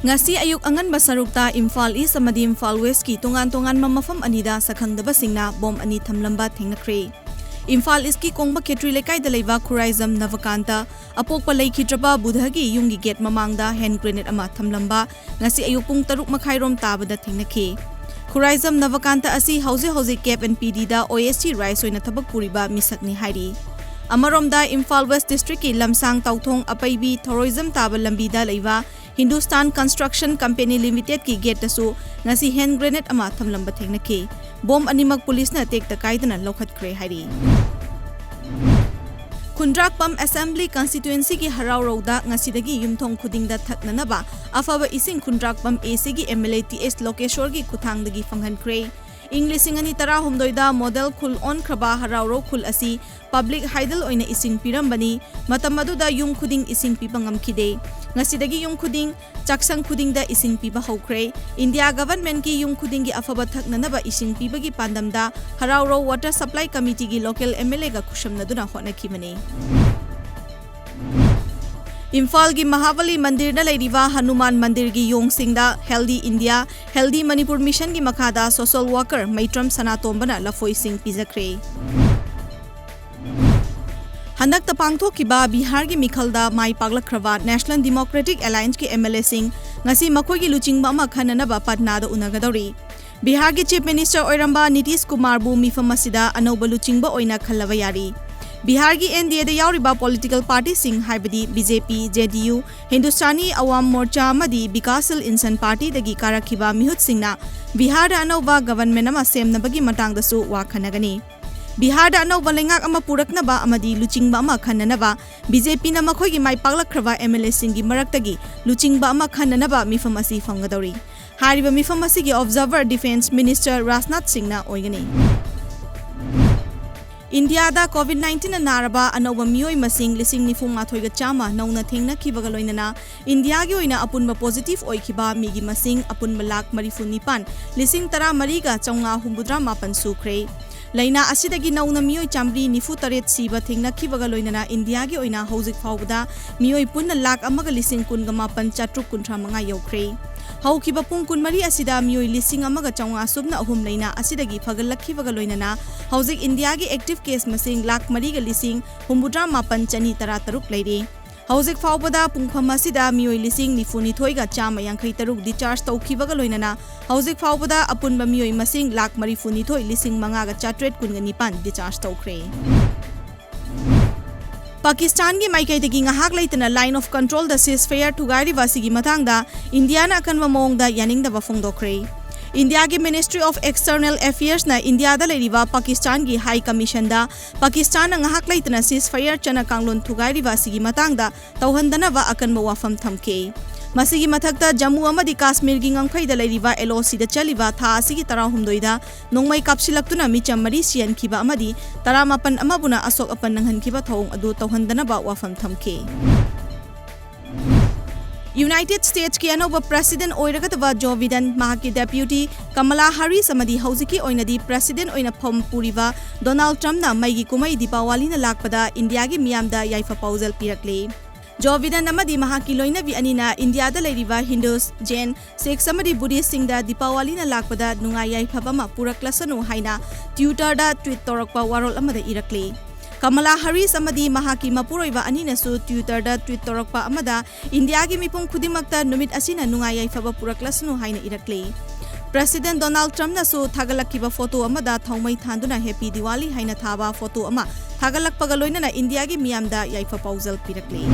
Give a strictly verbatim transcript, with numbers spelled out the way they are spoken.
ꯉꯁꯤ ꯑꯌꯨꯛ ꯑꯉꯟꯕ ꯁꯔꯨꯛꯇ ꯏꯝꯐꯥꯜ ꯏꯁ ꯑꯃꯗꯤ ꯏꯝꯐꯥꯜ ꯋꯦꯁꯀꯤ ꯇꯣꯉꯥꯟ ꯇꯣꯉꯥꯟꯕ ꯃꯐꯝ ꯑꯅꯤꯗ ꯁꯛꯈꯪꯗꯕꯁꯤꯡꯅ ꯕꯣꯝ ꯑꯅꯤ ꯊꯝꯂꯝꯕ ꯊꯦꯡꯅꯈ꯭ꯔꯦ꯫ ꯏꯝꯐꯥꯜ ꯏꯁꯀꯤ ꯀꯣꯡꯕ ꯈꯦꯇ꯭ꯔꯤ ꯂꯩꯀꯥꯏꯗ ꯂꯩꯕ ꯈꯨꯔꯥꯏꯖꯝ ꯅꯕꯀꯥꯟꯇ ꯑꯄꯣꯛꯄ ꯂꯩꯈꯤꯗ꯭ꯔꯕ ꯕꯨꯙꯒꯤ ꯌꯨꯝꯒꯤ ꯒꯦꯠ ꯃꯃꯥꯡꯗ ꯍꯦꯟ ꯒ꯭ꯔꯦꯅꯦꯗ ꯑꯃ ꯊꯝꯂꯝꯕ ꯉꯁꯤ ꯑꯌꯨꯛ ꯄꯨꯡ ꯇꯔꯨꯛ ꯃꯈꯥꯏꯔꯣꯝ ꯇꯥꯕꯗ ꯊꯦꯡꯅꯈꯤ꯫ ꯈꯨꯔꯥꯏꯖꯝ ꯅꯕꯀꯥꯟꯇ ꯑꯁꯤ ꯍꯧꯖꯤꯛ ꯍꯧꯖꯤꯛ ꯀꯦꯞ ꯑꯦꯟ ꯄꯤ ꯗꯤꯗ ꯑꯣ ꯑꯦꯁ ꯇꯤ ꯔꯥꯏꯁ ꯑꯣꯏꯅ ꯊꯕꯛ ꯄꯨꯔꯤꯕ ꯃꯤꯁꯛꯅꯤ ꯍꯥꯏꯔꯤ꯫ ꯑꯃꯔꯣꯝꯗ ꯏꯝꯐꯥꯜ ꯋꯦꯁ ꯗꯤꯁꯇ꯭ꯔꯤꯛꯀꯤ ꯂꯝꯁꯥꯡ ꯇꯥꯎꯊꯣꯡ ꯑꯄꯩꯕꯤ ꯊꯧꯔꯣꯏꯖꯝ ꯇꯥꯕ ꯂꯝꯕꯤꯗ ꯂꯩꯕ ꯍꯤꯟꯗꯨꯁꯇꯥꯟ ꯀꯟꯁꯇ꯭ꯔꯛꯁꯟ ꯀꯝꯄꯦꯅꯤ ꯂꯤꯃꯤꯇꯦꯗꯀꯤ ꯒꯦꯠꯇꯁꯨ ꯉꯁꯤ ꯍꯦꯟ ꯒ꯭ꯔꯦꯅꯦꯗ ꯑꯃ ꯊꯝꯂꯝꯕ ꯊꯦꯡꯅꯈꯤ꯫ ꯕꯣꯝ ꯑꯅꯤꯃꯛ ꯄꯨꯂꯤꯁꯅ ꯇꯦꯛꯇ ꯀꯥꯏꯗꯅ ꯂꯧꯈꯠꯈ꯭ꯔꯦ ꯍꯥꯏꯔꯤ꯫ ꯈꯨꯟꯗ꯭ꯔꯥꯛꯄꯝ ꯑꯦꯁꯦꯝꯕ꯭ꯂꯤ ꯀꯟꯁꯇꯤꯇ꯭ꯋꯦꯟꯁꯤꯒꯤ ꯍꯔꯥꯎꯔꯧꯗ ꯉꯁꯤꯗꯒꯤ ꯌꯨꯝꯊꯣꯡ ꯈꯨꯗꯤꯡꯗ ꯊꯛꯅꯅꯕ ꯑꯐꯕ ꯏꯁꯤꯡ ꯈꯨꯟꯗ꯭ꯔꯥꯛꯄꯝ ꯑꯦ ꯁꯤꯒꯤ ꯑꯦꯝ ꯑꯦꯜ ꯑꯦ ꯇꯤ ꯑꯦꯁ ꯂꯣꯀꯦꯁꯣꯔꯒꯤ ꯈꯨꯠꯊꯥꯡꯗꯒꯤ ꯐꯪꯍꯟꯈ꯭ꯔꯦ꯫ ꯏꯪ ꯂꯤꯁꯤꯡ ꯑꯅꯤ ꯇꯔꯥꯍꯨꯝꯗꯣꯏꯗ ꯃꯣꯗꯦꯜ ꯈꯨꯜ ꯑꯣꯟꯈ꯭ꯔꯕ ꯍꯔꯥꯎꯔꯧ ꯈꯨꯜ ꯑꯁꯤ ꯄꯕ꯭ꯂꯤꯛ ꯍꯥꯏꯗꯜ ꯑꯣꯏꯅ ꯏꯁꯤꯡ ꯄꯤꯔꯝꯕꯅꯤ꯫ ꯃꯇꯝ ꯑꯗꯨꯗ ꯌꯨꯝ ꯈꯨꯗꯤꯡ ꯏꯁꯤꯡ ꯄꯤꯕ ꯉꯝꯈꯤꯗꯦ꯫ ꯉꯁꯤꯗꯒꯤ ꯌꯨꯝ ꯈꯨꯗꯤꯡ, ꯆꯥꯛꯁꯪ ꯈꯨꯗꯤꯡꯗ ꯏꯁꯤꯡ ꯄꯤꯕ ꯍꯧꯈ꯭ꯔꯦ꯫ ꯏꯟꯗꯤꯌꯥ ꯒꯚꯔꯟꯃꯦꯟꯠꯀꯤ ꯌꯨꯝ ꯈꯨꯗꯤꯡꯒꯤ ꯑꯐꯕ ꯊꯛꯅꯅꯕ ꯏꯁꯤꯡ ꯄꯤꯕꯒꯤ ꯄꯥꯟꯗꯝꯗ ꯍꯔꯥꯎꯔꯧ ꯋꯥꯇꯔ ꯁꯄ꯭ꯂꯥꯏ ꯀꯃꯤꯇꯤꯒꯤ ꯂꯣꯀꯦꯜ ꯑꯦꯝ ꯑꯦꯜ ꯑꯦꯒ ꯈꯨꯠꯁꯝꯅꯗꯨꯅ ꯍꯣꯠꯅꯈꯤꯕꯅꯤ꯫ ꯏꯝꯐꯥꯜꯒꯤ ꯃꯍꯥꯕꯂꯤ ꯃꯟꯗꯤꯔꯗ ꯂꯩꯔꯤꯕ ꯍꯅꯨꯃꯥꯟ ꯃꯟꯗꯤꯔꯒꯤ ꯌꯣꯡꯁꯤꯡꯗ ꯍꯦꯜꯗꯤ ꯏꯟꯗꯤꯌꯥ, ꯍꯦꯜꯗꯤ ꯃꯅꯤꯄꯨꯔ ꯃꯤꯁꯟꯒꯤ ꯃꯈꯥꯗ ꯁꯣꯁꯤꯌꯦꯜ ꯋꯥꯀꯔ ꯃꯩꯇ꯭ꯔꯝ ꯁꯅꯥꯇꯣꯝꯕꯅ ꯂꯐꯣꯏꯁꯤꯡ ꯄꯤꯖꯈ꯭ꯔꯦ꯫ ꯍꯟꯗꯛꯇ ꯄꯥꯡꯊꯣꯛꯈꯤꯕ ꯕꯤꯍꯥꯔꯒꯤ ꯃꯤꯈꯜꯗ ꯃꯥꯏ ꯄꯥꯛꯂꯛꯈ꯭ꯔꯕ ꯅꯦꯁꯅꯦꯜ ꯗꯤꯃꯣꯀ꯭ꯔꯦꯇꯤꯛ ꯑꯦꯂꯥꯏꯟꯁꯀꯤ ꯑꯦꯝ ꯑꯦꯜ ꯑꯦꯁꯤꯡ ꯉꯁꯤ ꯃꯈꯣꯏꯒꯤ ꯂꯨꯆꯤꯡꯕ ꯑꯃ ꯈꯟꯅꯅꯕ ꯄꯠꯅꯥꯗ ꯎꯅꯒꯗꯧꯔꯤ꯫ ꯕꯤꯍꯥꯔꯒꯤ ꯆꯤꯐ ꯃꯤꯅꯤꯁꯇꯔ ꯑꯣꯏꯔꯝꯕ ꯅꯤꯇꯤꯁ ꯀꯨꯃꯥꯔꯕꯨ ꯃꯤꯐꯝ ꯑꯁꯤꯗ ꯑꯅꯧꯕ ꯂꯨꯆꯤꯡꯕ ꯑꯣꯏꯅ ꯈꯜꯂꯕ ꯌꯥꯔꯤ꯫ ꯕꯤꯍꯥꯔꯒꯤ ꯑꯦꯟ ꯗꯤ ꯑꯦꯗ ꯌꯥꯎꯔꯤꯕ ꯄꯣꯂꯤꯇꯤꯀꯦꯜ ꯄꯥꯔꯇꯤꯁꯤꯡ ꯍꯥꯏꯕꯗꯤ ꯕꯤ ꯖꯦ ꯄꯤ, ꯖꯦ ꯗꯤ ꯌꯨ, ꯍꯤꯟꯗꯨꯁꯇꯥꯅꯤ ꯑꯋꯥꯝ ꯃꯣꯔꯆꯥ ꯑꯃꯗꯤ ꯕꯤꯀꯥꯁꯁꯤꯜ ꯏꯟꯁꯥꯟ ꯄꯥꯔꯇꯤꯗꯒꯤ ꯀꯥꯔꯛꯈꯤꯕ ꯃꯤꯍꯨꯠꯁꯤꯡꯅ ꯕꯤꯍꯥꯔꯗ ꯑꯅꯧꯕ ꯒꯚꯔꯟꯃꯦꯟꯠ ꯑꯃ ꯁꯦꯝꯅꯕꯒꯤ ꯃꯇꯥꯡꯗꯁꯨ ꯋꯥ ꯈꯟꯅꯒꯅꯤ꯫ ꯕꯤꯍꯥꯔꯗ ꯑꯅꯧꯕ ꯂꯩꯉꯥꯛ ꯑꯃ ꯄꯨꯔꯛꯅꯕ ꯑꯃꯗꯤ ꯂꯨꯆꯤꯡꯕ ꯑꯃ ꯈꯟꯅꯅꯕ ꯕꯤ ꯖꯦ ꯄꯤꯅ ꯃꯈꯣꯏꯒꯤ ꯃꯥꯏ ꯄꯥꯛꯂꯛꯈ꯭ꯔꯕ ꯑꯦꯝ ꯑꯦꯜ ꯑꯦꯁꯤꯡꯒꯤ ꯃꯔꯛꯇꯒꯤ ꯂꯨꯆꯤꯡꯕ ꯑꯃ ꯈꯟꯅꯅꯕ ꯃꯤꯐꯝ ꯑꯁꯤ ꯐꯝꯒꯗꯧꯔꯤ꯫ ꯍꯥꯏꯔꯤꯕ ꯃꯤꯐꯝ ꯑꯁꯤꯒꯤ ꯑꯣꯕꯖꯥꯔꯚꯔ ꯗꯤꯐꯦꯟꯁ ꯃꯤꯅꯤꯁꯇꯔ ꯔꯥꯖꯅꯥꯊ ꯁꯤꯡꯅ ꯑꯣꯏꯒꯅꯤ꯫ ꯏꯟꯗꯤꯌꯥꯗ ꯀꯣꯚꯤꯗ ꯅꯥꯏꯟꯇꯤꯟꯅ ꯅꯥꯔꯕ ꯑꯅꯧꯕ ꯃꯤꯑꯣꯏ ꯃꯁꯤꯡ ꯂꯤꯁꯤꯡ ꯅꯤꯐꯨ ꯃꯥꯊꯣꯏꯒ ꯆꯥꯝꯃ ꯅꯧꯅ ꯊꯦꯡꯅꯈꯤꯕꯒ ꯂꯣꯏꯅꯅ ꯏꯟꯗꯤꯌꯥꯒꯤ ꯑꯣꯏꯅ ꯑꯄꯨꯟꯕ ꯄꯣꯖꯤꯇꯤꯚ ꯑꯣꯏꯈꯤꯕ ꯃꯤꯒꯤ ꯃꯁꯤꯡ ꯑꯄꯨꯟꯕ ꯂꯥꯈ ꯃꯔꯤꯐꯨ ꯅꯤꯄꯥꯟ, ꯂꯤꯁꯤꯡ ꯇꯔꯥꯃꯔꯤꯒ ꯆꯥꯝꯃꯉꯥ ꯍꯨꯝꯐꯨꯇꯔꯥ ꯃꯥꯄꯟ ꯁꯨꯈ꯭ꯔꯦ꯫ ꯂꯥꯏꯅꯥ ꯑꯁꯤꯗꯒꯤ ꯅꯧꯅ ꯃꯤꯑꯣꯏ ꯆꯥꯃꯔꯤ ꯅꯤꯐꯨ ꯇꯔꯦꯠ ꯁꯤꯕ ꯊꯦꯡꯅꯈꯤꯕꯒ ꯂꯣꯏꯅꯅ ꯏꯟꯗꯤꯌꯥꯒꯤ ꯑꯣꯏꯅ ꯍꯧꯖꯤꯛ ꯐꯥꯎꯕꯗ ꯃꯤꯑꯣꯏ ꯄꯨꯟꯅ ꯂꯥꯈ ꯑꯃꯒ ꯂꯤꯁꯤꯡ ꯀꯨꯟꯒ ꯃꯥꯄꯟ ꯆꯥꯇ꯭ꯔꯨꯛ ꯀꯨꯟꯊ꯭ꯔꯥ ꯃꯉꯥ ꯌꯧꯈ꯭ꯔꯦ꯫ ꯍꯧꯈꯤꯕ ꯄꯨꯡ ꯀꯨꯟꯃꯔꯤ ꯑꯁꯤꯗ ꯃꯤꯑꯣꯏ ꯂꯤꯁꯤꯡ ꯑꯃꯒ ꯆꯥꯃꯉꯥ ꯁꯨꯞꯅ ꯑꯍꯨꯝ ꯂꯥꯏꯅꯥ ꯑꯁꯤꯗꯒꯤ ꯐꯒꯠꯂꯛꯈꯤꯕꯒ ꯂꯣꯏꯅꯅ ꯍꯧꯖꯤꯛ ꯏꯟꯗꯤꯌꯥꯒꯤ active case ꯃꯁꯤꯡ ꯂꯥꯈ ꯃꯔꯤꯒ ꯂꯤꯁꯤꯡ ꯍꯨꯝꯐꯨꯇꯔꯥ ꯃꯥꯄꯟ ꯆꯅꯤ ꯇꯔꯥ ꯇꯔꯨꯛ ꯂꯩꯔꯦ꯫ ꯍꯧꯖꯤꯛ ꯐꯥꯎꯕꯗ ꯄꯨꯡꯐꯝ ꯑꯁꯤꯗ ꯃꯤꯑꯣꯏ ꯂꯤꯁꯤꯡ ꯅꯤꯐꯨ ꯅꯤꯊꯣꯏꯒ ꯆꯥꯝꯃ ꯌꯥꯡꯈꯩ ꯇꯔꯨꯛ discharge ꯇꯧꯈꯤꯕꯒ ꯂꯣꯏꯅꯅ ꯍꯧꯖꯤꯛ ꯐꯥꯎꯕꯗ ꯑꯄꯨꯟꯕ ꯃꯤꯑꯣꯏ ꯃꯁꯤꯡ ꯂꯥꯈ ꯃꯔꯤꯐꯨ ꯅꯤꯊꯣꯏ ꯂꯤꯁꯤꯡ ꯃꯉꯥꯒ ꯆꯥꯇ꯭ꯔꯦꯠ ꯀꯨꯟꯒ ꯅꯤꯄꯥꯟ discharge ꯇꯧꯈ꯭ꯔꯦ꯫ ꯄꯥꯀꯤꯁꯇꯥꯟꯒꯤ ꯃꯥꯏꯀꯩꯗꯒꯤ ꯉꯥꯏꯍꯥꯛ ꯂꯩꯇꯅ Line of Control the ceasefire ꯊꯨꯒꯥꯏꯔꯤꯕ ꯑꯁꯤꯒꯤ ꯃꯇꯥꯡꯗ ꯏꯟꯗꯤꯌꯥꯅ ꯑꯀꯟꯕ ꯃꯑꯣꯡꯗ ꯌꯥꯅꯤꯡꯗꯕ ꯐꯣꯡꯗꯣꯛꯈ꯭ꯔꯦ꯫ ꯏꯟꯗꯤꯌꯥꯒꯤ Ministry of External Affairs ꯅ ꯏꯟꯗꯤꯌꯥꯗ ꯂꯩꯔꯤꯕ ꯄꯥꯀꯤꯁꯇꯥꯟꯒꯤ High Commission ꯗ ꯄꯥꯀꯤꯁꯇꯥꯟꯅ ꯉꯥꯏꯍꯥꯛ ꯂꯩꯇꯅ ceasefire ꯆꯠꯅ ꯀꯥꯡꯂꯣꯟ ꯊꯨꯒꯥꯏꯔꯤꯕ ꯑꯁꯤꯒꯤ ꯃꯇꯥꯡꯗ ꯇꯧꯍꯟꯗꯅꯕ ꯑꯀꯟꯕ ꯋꯥꯐꯝ ꯊꯝꯈꯤ꯫ ꯃꯁꯤꯒꯤ ꯃꯊꯛꯇ ꯖꯝꯃꯨ ꯑꯃꯗꯤ ꯀꯥꯁꯃꯤꯔꯒꯤ ꯉꯝꯈꯩꯗ ꯂꯩꯔꯤꯕ L O C ꯗ ꯆꯠꯂꯤꯕ ꯊꯥ ꯑꯁꯤꯒꯤ ꯇꯔꯥꯍꯨꯝꯗꯣꯏꯗ ꯅꯣꯡꯃꯩ ꯀꯥꯞꯁꯤꯜꯂꯛꯇꯨꯅ ꯃꯤꯆꯝ ꯃꯔꯤ ꯁꯤꯍꯟꯈꯤꯕ ꯑꯃꯗꯤ ꯇꯔꯥꯃꯥꯄꯟ ꯑꯃꯕꯨꯅ ꯑꯁꯣꯛ ꯑꯄꯟ ꯅꯪꯍꯟꯈꯤꯕ ꯊꯧꯑꯣꯡ ꯑꯗꯨ ꯇꯧꯍꯟꯗꯅꯕ ꯋꯥꯐꯝ ꯊꯝꯈꯤ꯫ United States ꯀꯤ ꯑꯅꯧꯕ President ꯑꯣꯏꯔꯒꯗꯕ ꯖꯣ ꯕꯤꯗꯟ, ꯃꯍꯥꯛꯀꯤ deputy ꯀꯃꯂꯥ ꯍꯥꯔꯤꯁ ꯑꯃꯗꯤ ꯍꯧꯖꯤꯛꯀꯤ ꯑꯣꯏꯅꯗꯤ President ꯑꯣꯏꯅ ꯐꯝ ꯄꯨꯔꯤꯕ ꯗꯣꯅꯥꯜꯗ ꯇ꯭ꯔꯝꯞꯅ ꯃꯩꯒꯤ ꯀꯨꯝꯍꯩ ꯗꯤꯄꯥꯋꯥꯂꯤꯅ ꯂꯥꯛꯄꯗ ꯏꯟꯗꯤꯌꯥꯒꯤ ꯃꯤꯌꯥꯝꯗ ꯌꯥꯏꯐ ꯄꯥꯎꯖꯦꯜ ꯄꯤꯔꯛꯂꯤ꯫ ꯖꯣ ꯕꯤꯗꯟ ꯑꯃꯗꯤ ꯃꯍꯥꯛꯀꯤ ꯂꯣꯏꯅꯕꯤ ꯑꯅꯤꯅ ꯏꯟꯗꯤꯌꯥꯗ ꯂꯩꯔꯤꯕ Hindus, Jain, Sikhs ꯑꯃꯗꯤ Buddhist ꯁꯤꯡꯗ ꯗꯤꯄꯥꯋꯥꯂꯤꯅ ꯂꯥꯛꯄꯗ ꯅꯨꯡꯉꯥꯏ ꯌꯥꯏꯐꯕ ꯑꯃ ꯄꯨꯔꯛꯂꯁꯅꯨ ꯍꯥꯏꯅ Twitter ꯗ tweet ꯇꯧꯔꯛꯄ ꯋꯥꯔꯣꯜ ꯑꯃꯗ ꯏꯔꯛꯂꯤ꯫ ꯀꯃꯂꯥ ꯍꯥꯔꯤꯁ ꯑꯃꯗꯤ ꯃꯍꯥꯛꯀꯤ ꯃꯄꯨꯔꯣꯏꯕ ꯑꯅꯤꯅꯁꯨ Twitter ꯗ tweet ꯇꯧꯔꯛꯄ ꯑꯃꯗ ꯏꯟꯗꯤꯌꯥꯒꯤ ꯃꯤꯄꯨꯝ ꯈꯨꯗꯤꯡꯃꯛꯇ ꯅꯨꯃꯤꯠ ꯑꯁꯤꯅ ꯅꯨꯡꯉꯥꯏ ꯌꯥꯏꯐꯕ ꯄꯨꯔꯛꯂꯁꯅꯨ ꯍꯥꯏꯅ ꯏꯔꯛꯂꯤ꯫ President ꯗꯣꯅꯥꯜꯗ ꯇ꯭ꯔꯝꯞꯅꯁꯨ ꯊꯥꯒꯠꯂꯛꯈꯤꯕ photo ꯑꯃꯗ ꯊꯥꯎꯃꯩ ꯊꯥꯟꯗꯨꯅ Happy Diwali ꯍꯥꯏꯅ ꯊꯥꯕ photo ꯑꯃ ꯊꯥꯒꯠꯂꯛꯄꯒ ꯂꯣꯏꯅꯅ ꯏꯟꯗꯤꯌꯥꯒꯤ ꯃꯤꯌꯥꯝꯗ ꯌꯥꯏꯐ ꯄꯥꯎꯖꯦꯜ ꯄꯤꯔꯛꯂꯤ꯫